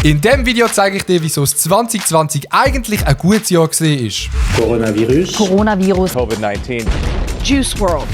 In diesem Video zeige ich dir, wieso das 2020 eigentlich ein gutes Jahr war. Coronavirus. COVID-19. Juice WRLD.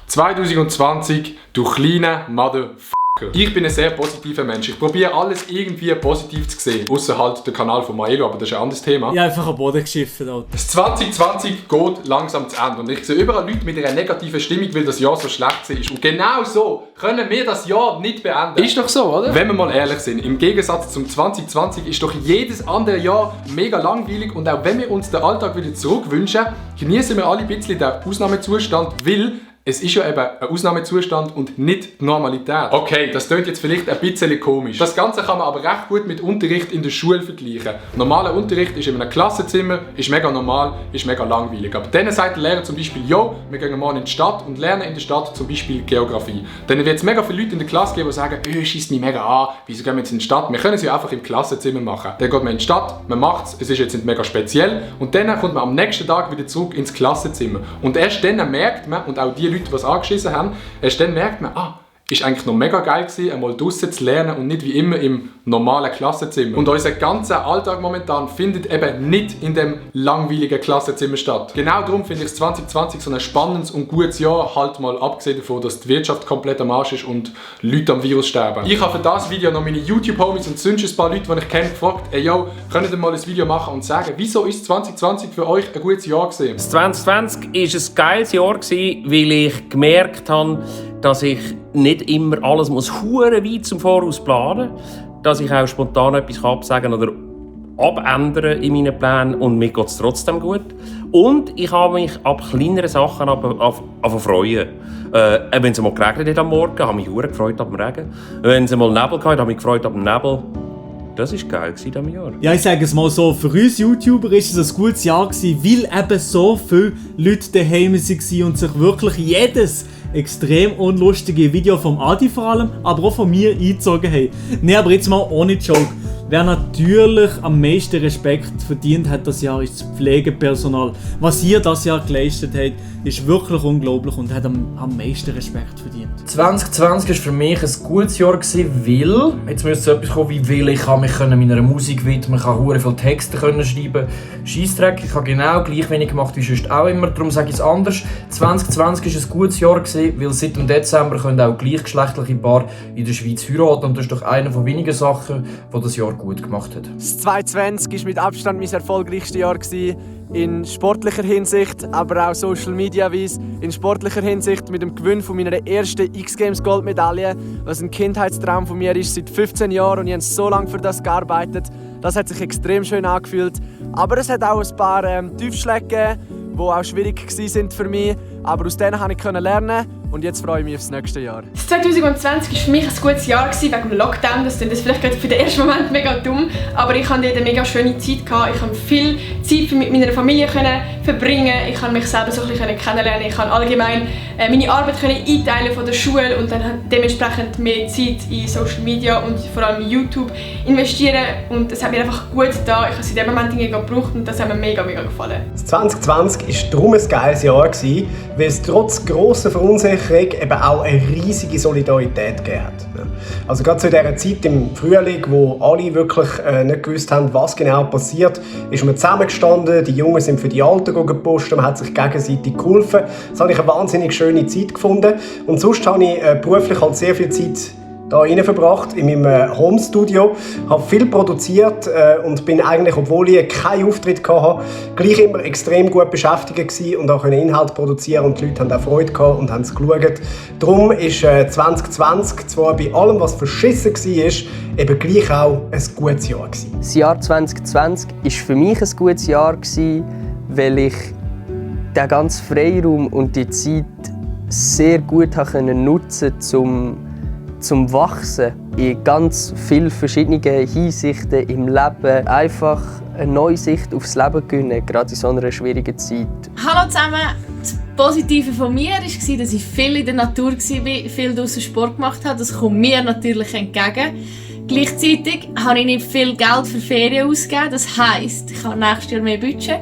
...2020, du kleiner Motherfucker. Ich bin ein sehr positiver Mensch. Ich probiere alles irgendwie positiv zu sehen. Ausser halt der Kanal von Maelo, aber das ist ein anderes Thema. Ja, einfach am Boden geschifft, Alter. Das 2020 geht langsam zu Ende. Und ich sehe überall Leute mit einer negativen Stimmung, weil das Jahr so schlecht ist. Und genau so können wir das Jahr nicht beenden. Ist doch so, oder? Wenn wir mal ehrlich sind, im Gegensatz zum 2020 ist doch jedes andere Jahr mega langweilig. Und auch wenn wir uns den Alltag wieder zurückwünschen, genießen wir alle ein bisschen den Ausnahmezustand, weil es ist ja eben ein Ausnahmezustand und nicht die Normalität. Okay, das klingt jetzt vielleicht ein bisschen komisch. Das Ganze kann man aber recht gut mit Unterricht in der Schule vergleichen. Normaler Unterricht ist in einem Klassenzimmer, ist mega normal, ist mega langweilig. Aber dann sagt der Lehrer zum Beispiel, jo, wir gehen morgen in die Stadt und lernen in der Stadt zum Beispiel Geografie. Dann wird es mega viele Leute in der Klasse geben, die sagen, schießt mich mega an, wieso gehen wir jetzt in die Stadt? Wir können es ja einfach im Klassenzimmer machen. Dann geht man in die Stadt, man macht es ist jetzt nicht mega speziell und dann kommt man am nächsten Tag wieder zurück ins Klassenzimmer. Und erst dann merkt man, und auch die Leute, die es angeschissen haben, erst dann merkt man, ist eigentlich noch mega geil gewesen, einmal draussen zu lernen und nicht wie immer im normalen Klassenzimmer. Und unser ganzer Alltag momentan findet eben nicht in dem langweiligen Klassenzimmer statt. Genau darum finde ich 2020 so ein spannendes und gutes Jahr, halt mal abgesehen davon, dass die Wirtschaft komplett am Arsch ist und Leute am Virus sterben. Ich habe für das Video noch meine YouTube-Homies und sonst ein paar Leute, die ich kenne, gefragt, könnt ihr mal ein Video machen und sagen, wieso ist 2020 für euch ein gutes Jahr gewesen? Das 2020 war ein geiles Jahr, weil ich gemerkt habe, dass ich nicht immer alles hure weit zum Voraus planen muss, dass ich auch spontan etwas absagen oder abändern in meinen Plänen und mir geht es trotzdem gut. Und ich habe mich ab kleineren Sachen freuen. Wenn es mal geregnet hat am Morgen, habe ich mich hure gefreut ab dem Regen. Wenn es mal Nebel hatte, habe ich mich gefreut ab dem Nebel. Das war geil in diesem Jahr. Ja, ich sage es mal so, für uns YouTuber war es ein gutes Jahr, weil eben so viele Leute daheim waren und sich wirklich jedes extrem unlustige Video vom Adi vor allem, aber auch von mir eingezogen haben. Nein, aber jetzt mal ohne Joke. Wer natürlich am meisten Respekt verdient hat das Jahr, ist das Pflegepersonal. Was ihr das Jahr geleistet habt, ist wirklich unglaublich und hat am meisten Respekt verdient. 2020 war für mich ein gutes Jahr, weil, jetzt müsste etwas kommen wie will, ich kann mich meiner Musik widmen, ich kann hure viele Texte schreiben. Scheissdreck, ich habe genau gleich wenig gemacht wie sonst auch immer, darum sage ich es anders. 2020 war ein gutes Jahr, weil seit dem Dezember können auch gleichgeschlechtliche Paare in der Schweiz heiraten und das ist doch eine von wenigen Sachen, die das Jahr gut gemacht hat. Das 2020 war mit Abstand mein erfolgreichstes Jahr in sportlicher Hinsicht, aber auch Social Media -weise. In sportlicher Hinsicht mit dem Gewinn von meiner ersten X-Games Goldmedaille, was ein Kindheitstraum von mir ist seit 15 Jahren und ich habe so lange für das gearbeitet. Das hat sich extrem schön angefühlt, aber es hat auch ein paar Tiefschläge gegeben, die auch schwierig waren für mich, aber aus denen konnte ich lernen. Und jetzt freue ich mich auf das nächste Jahr. Das 2020 war für mich ein gutes Jahr wegen dem Lockdown. Das klingt vielleicht gerade für den ersten Moment mega dumm, aber ich hatte eine mega schöne Zeit. Ich konnte viel Zeit mit meiner Familie verbringen. Ich konnte mich selber so ein bisschen kennenlernen. Ich konnte allgemein meine Arbeit einteilen von der Schule und dann dementsprechend mehr Zeit in Social Media und vor allem in YouTube investieren. Und es hat mir einfach gut getan. Ich habe es in dem Moment gebraucht und das hat mir mega gefallen. Das 2020 war darum ein geiles Jahr, weil es trotz grosser Verunsicherung eben auch eine riesige Solidarität gegeben hat. Also gerade zu dieser Zeit im Frühling, wo alle wirklich nicht gewusst haben, was genau passiert, ist man zusammengestanden, die Jungen sind für die Alten gepostet, man hat sich gegenseitig geholfen. Das habe ich eine wahnsinnig schöne Zeit gefunden. Und sonst habe ich beruflich halt sehr viel Zeit da rein verbracht, in meinem Home-Studio, habe viel produziert und bin eigentlich, obwohl ich keinen Auftritt hatte, gleich immer extrem gut beschäftigt gewesen und auch Inhalt produzieren und die Leute haben auch Freude gehabt und haben es geschaut. Darum ist 2020 zwar bei allem, was verschissen war, eben gleich auch ein gutes Jahr gewesen. Das Jahr 2020 war für mich ein gutes Jahr, weil ich den ganzen Freiraum und die Zeit sehr gut nutzen konnte, zum Wachsen in ganz vielen verschiedenen Hinsichten im Leben. Einfach eine neue Sicht aufs Leben gewinnen, gerade in so einer schwierigen Zeit. Hallo zusammen! Das Positive von mir war, dass ich viel in der Natur war, viel draussen Sport gemacht habe. Das kommt mir natürlich entgegen. Gleichzeitig habe ich nicht viel Geld für Ferien ausgegeben. Das heisst, ich habe nächstes Jahr mehr Budget.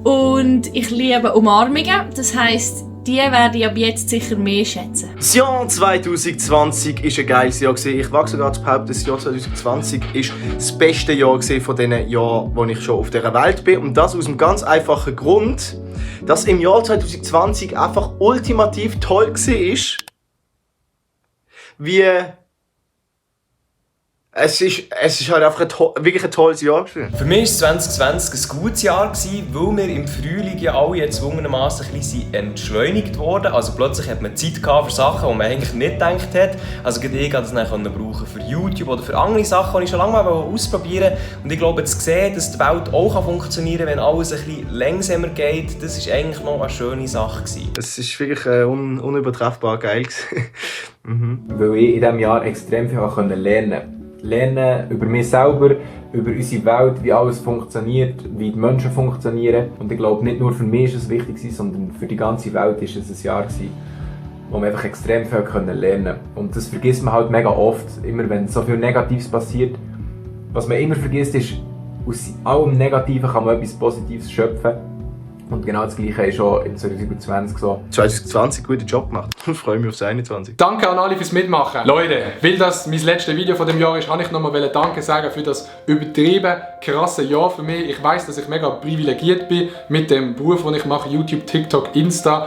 Und ich liebe Umarmungen. Das heisst, die werde ich ab jetzt sicher mehr schätzen. Das Jahr 2020 war ein geiles Jahr. Ich wage sogar zu behaupten, das Jahr 2020 war das beste Jahr von den Jahren, wo ich schon auf dieser Welt bin. Und das aus einem ganz einfachen Grund, dass im Jahr 2020 einfach ultimativ toll war. Wie... Es ist halt einfach wirklich ein tolles Jahr gewesen. Für mich war 2020 ein gutes Jahr, weil wir im Frühling ja alle gezwungenermaßen ein bisschen entschleunigt wurden. Also plötzlich hat man Zeit für Sachen, die man eigentlich nicht gedacht hat. Also ich konnte das dann brauchen für YouTube oder für andere Sachen, die ich schon lange mal ausprobieren wollte. Und ich glaube, zu sehen, dass die Welt auch funktionieren kann, wenn alles ein bisschen langsamer geht, das war eigentlich noch eine schöne Sache. Es war wirklich unübertreffbar geil. Weil ich in diesem Jahr extrem viel lernen konnte. Lernen über mich selber, über unsere Welt, wie alles funktioniert, wie die Menschen funktionieren. Und ich glaube, nicht nur für mich war es wichtig, sondern für die ganze Welt war es ein Jahr, wo man einfach extrem viel lernen konnte. Und das vergisst man halt mega oft, immer wenn so viel Negatives passiert. Was man immer vergisst, ist, aus allem Negativen kann man etwas Positives schöpfen. Und genau das Gleiche ist auch in 2020 so. 2020 guten Job gemacht. Ich freue mich auf 2021. Danke an alle fürs Mitmachen. Leute, weil das mein letztes Video von dem Jahr ist, wollte ich nochmal Danke sagen für das übertrieben krasse Jahr für mich. Ich weiss, dass ich mega privilegiert bin mit dem Beruf, den ich mache, YouTube, TikTok, Insta.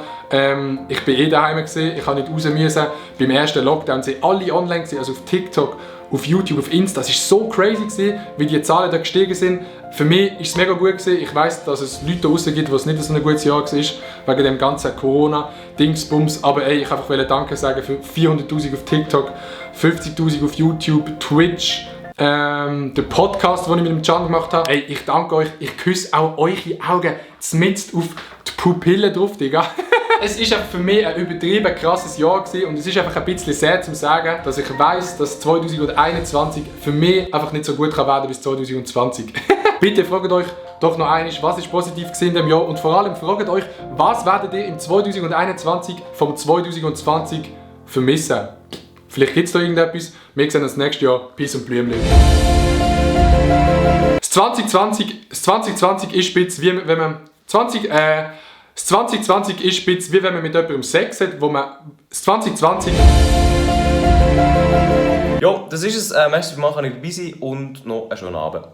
Ich bin daheim gewesen, ich habe nicht raus müssen. Beim ersten Lockdown sind alle online gewesen, also auf TikTok, auf YouTube, auf Insta. Es war so crazy gewesen, wie die Zahlen da gestiegen sind. Für mich war es mega gut gewesen. Ich weiss, dass es Leute da draussen gibt, wo es nicht so ein gutes Jahr war, wegen dem ganzen Corona-Dingsbums. Aber ey, ich wollte einfach Danke sagen für 400'000 auf TikTok, 50'000 auf YouTube, Twitch, den Podcast, den ich mit dem Can gemacht habe. Ey, ich danke euch. Ich küsse auch eure Augen zmitzt auf die Pupillen drauf, Digga. Es war für mich ein übertrieben krasses Jahr gewesen und es ist einfach ein bisschen sehr zu sagen, dass ich weiss, dass 2021 für mich einfach nicht so gut werden kann bis 2020. Bitte fragt euch doch noch einmal, was ist positiv gewesen in diesem Jahr und vor allem fragt euch, was werdet ihr im 2021 vom 2020 vermissen? Vielleicht gibt es da irgendetwas. Wir sehen uns nächstes Jahr. Peace und Blümchen. Das 2020 ist spitz, wie wenn man... Das 2020 ist spitz, wie wenn man mit jemandem Sex hat, wo man... Das 2020... Ja, das ist es. Merci für machen, dass ihr dabei seid und noch einen schönen Abend.